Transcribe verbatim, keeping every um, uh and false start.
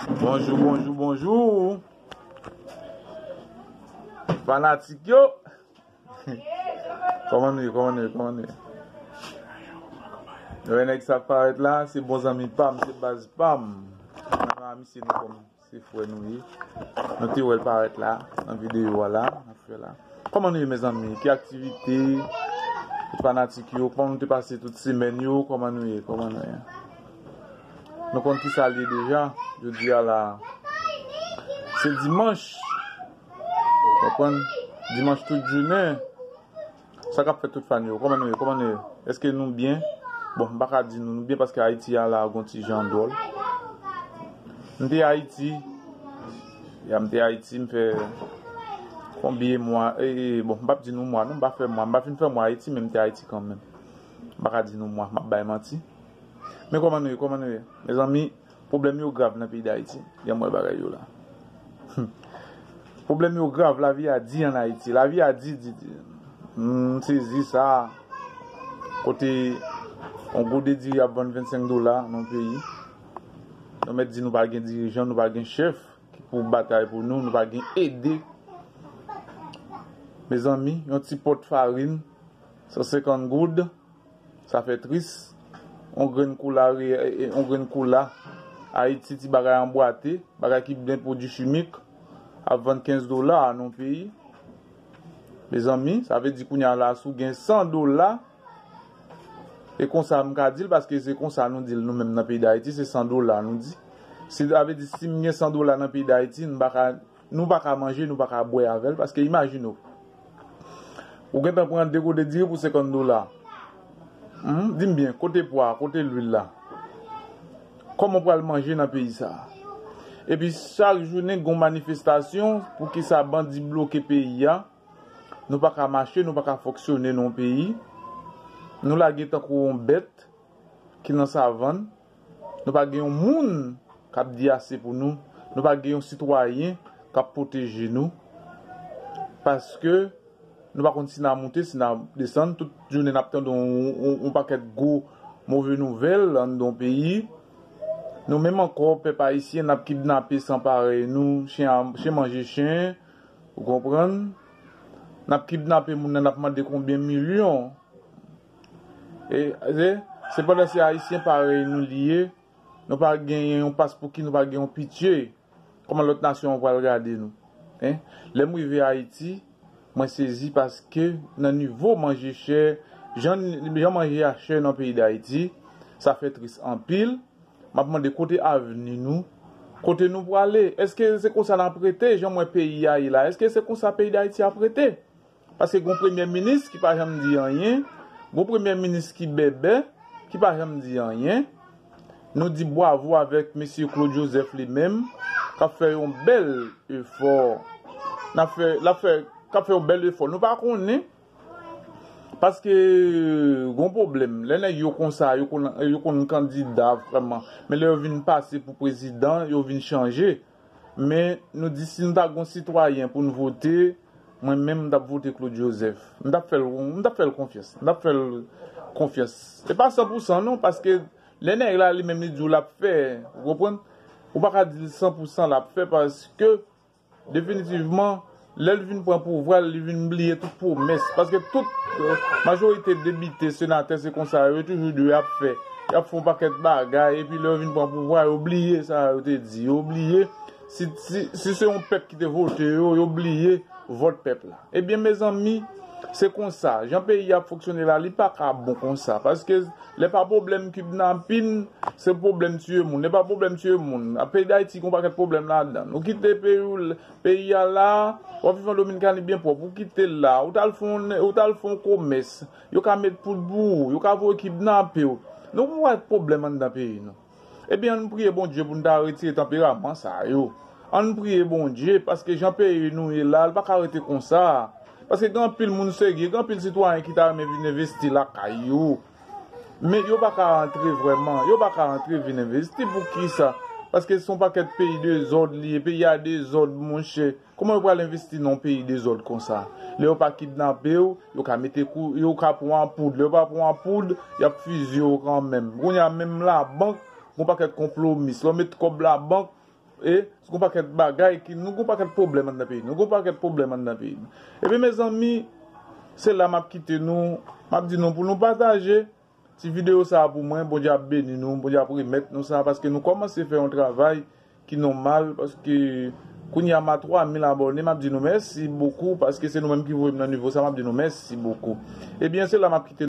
Bonjou, bonjou, bonjou. Fanatik yo. Kòman nou ye, kòman nou ye, kòman nou ye? Yo wè nèg sa parèt la, se bon zanmi pa m, se baz pa m. Nan misye nou kòm se frè nou ye. Nou te wè l parèt la, nan videyo a la, n ap fè la. Kòman nou ye, mezanmi? Ki aktivite? Tout fanatik yo, kòman nou te pase tout semèn yo? Kòman nou ye? Kòman nou ye? Nou konn ki sa l ye deja. Jodi a la, se dimanch. Konprann? Dimanch tout jounen. Sa k ap fèt tout fan yo? Kòman nou ye? Kòman nou ye? Èske nou byen? Bon, m pa ka di nou nou byen paske Ayiti a la gon ti jan dwòl. M te Ayiti. Ya, m te Ayiti, m fè konbyen mwa? E, e, bon, m p ap di nou mwa, non, m pa fè mwa. M pa fin fè mwa Ayiti, men m te Ayiti kanmenm. M pa ka di nou mwa, m ap bay manti. Men kòman nou ye? Kòman nou ye? Mezanmi, pwoblèm yo grav nan peyi Dayiti. Jan m wè bagay yo la. Pwoblèm yo grav, lavi a di ann Ayiti. Lavi a di, di, di. M sezi sa. Kote yon gode diri ap vann vennsenk dola nan yon peyi. Nou mèt di nou pa gen dirijan, nou pa gen chèf ki pou batay pou nou, nou pa gen ede. Mezanmi, yon ti pòt farin, san senkant goud, sa fè tris. On grenn koula, re- e- on grenn koula. Ayiti, ti bagay anbwate, bagay ki byen pwodui chimik, ap vann kenz dola nan yon peyi. Mezanmi, sa vle di kounye a la, si w gen san dola, e konsa m ka di l, paske se konsa nou di l nou menm nan peyi Dayiti, se san dola nou di. Se, sa vle di, si m gen san dola nan peyi Dayiti, m pa ka nou pa ka manje, nou pa ka bwè avè l, paske imajine w, ou gentan pran de gode diri pou senkant dola. Hmm, di m byen, kote pwa, kote lwil la? Kòman w pral manje nan peyi sa a? Epi chak jounen gon manifestasyon, poukisa bandi bloke peyi a? Nou pa ka mache, nou pa ka fonksyone nan yon peyi. Nou lage tankou yon bèt ki nan savann. Nou pa gen yon moun k ap di ase pou nou. Nou pa gen yon sitwayen k ap pwoteje nou. Paske nou pa konn si n a moute, si n a desann. Tout jounen n ap tande yon, yon, yon pakèt gwo move nouvèl anndan yon peyi. Nou menm ankò, pèp ayisyen, n ap kidnape san parèy nou, chen a- chen manje chen, ou konprann? N ap kidnape moun nan, n ap mande konbyen milyon. E, se, se pandan se ayisyen parèy nou li ye, nou pa genyen yon paspouki, nou pa gen yon pitye. Kòman lòt nasyon an pral gade nou? Hein? Lè m rive Ayiti, mwen sezi paske nan nivo manje chè, jan, jan manje a chè nan peyi Dayiti, sa fè tris anpil. M ap mande kote avni nou, kote nou prale? Èske se konsa n ap rete, jan m wè peyi a ye la? Èske se konsa peyi Dayiti ap rete? Paske gon premye minis ki pa janm di anyen, gon premye minis ki bèbè, ki pa janm di anyen. Nou di bwavo avèk mesye Claude Joseph li menm, k ap fè yon bèl efò. N ap fè, l ap fè, k ap fè yon bèl efò. Nou pa konnen, paske gon pwoblèm. Lè nèg yo konsa, yo konn, yo konn kandida vrèman. Men lè yo vin pase pou prezidan, yo vin chanje. Men nou di si nou ta gon sitwayen pou n vote, mwen menm m t ap vote Claude Joseph. M t ap fè l, m t ap fè l konfyans. M t ap fè l konfyans. E pa san pou san non, paske lè nèg la li menm li di w l ap fè, ou konprann? Ou pa ka di l san pou san l ap fè paske definitivman, lè l vin pran pouvwa l, li vin bliye tout pwomès. Paske tout, euh, majorite depite, senatè, se konsa yo toujou di yo ap fè. Y ap fè yon pakèt bagay, epi lè yo vin pran pouvwa, yo bliye sa yo te di. Yo bliye, si, si, si se yon pèp ki te vote yo, yo bliye vòt pèp la. Ebyen, mezanmi, se konsa. Jan peyi a ap fonksyone la, li pa ka bon konsa. Paske lè pa pwoblèm kidnapin, se pwoblèm tiye moun. Lè pa pwoblèm tiye moun. A, peyi Dayiti, gon pakèt pwoblèm ladan. Nou kite peyi w, peyi a la, w ap viv an Dominikani byen pwòp. Ou kite l la, ou t al fè yon, ou t al fè yon komès. Yo ka met poud pou ou, yo ka voye kidnape w. Nou gon pakèt pwoblèm anndan peyi nou. Ebyen, ann priye Bondye pou n ta retire tanperaman sa yo. Ann priye Bondye, paske jan peyi nou ye la, l pa ka rete konsa. Paske gen anpil moun serye, gen anpil sitwayen ki ta renmen vin envesti lakay yo. Men yo pa ka antre vrèman, yo pa ka antre vin envesti. Poukisa? Paske se yon pakèt peyi dezòd li ye, peyi a dezòd, monchè. Kòman yo pral envesti nan yon peyi dezòd konsa? Lè yo pa kidnape w, yo ka mete kou, yo ka pran w a poud. Lè yo pa pran w a poud, y ap fizye w kanmenm. Kounye a menm labank, gon pakèt konplomis. Lè w met kòb labank, E, gon pakèt bagay ki, nou gon pakèt pwoblèm anndan peyi nou. Gon pakèt pwoblèm anndan peyi nou. Epi, mezanmi, se la m ap kite nou. M ap di nou pou nou pataje ti videyo sa a pou mwen. Bondye ap beni nou. Bondye ap remèt nou sa a paske nou kòmanse fè yon travay ki nòmal. Paske kounye a m a twa mil abòne. M ap di nou mèsi bokou paske se nou menm ki voye m nan nivo sa a. M ap di nou mèsi bokou. Ebyen, se la m ap kite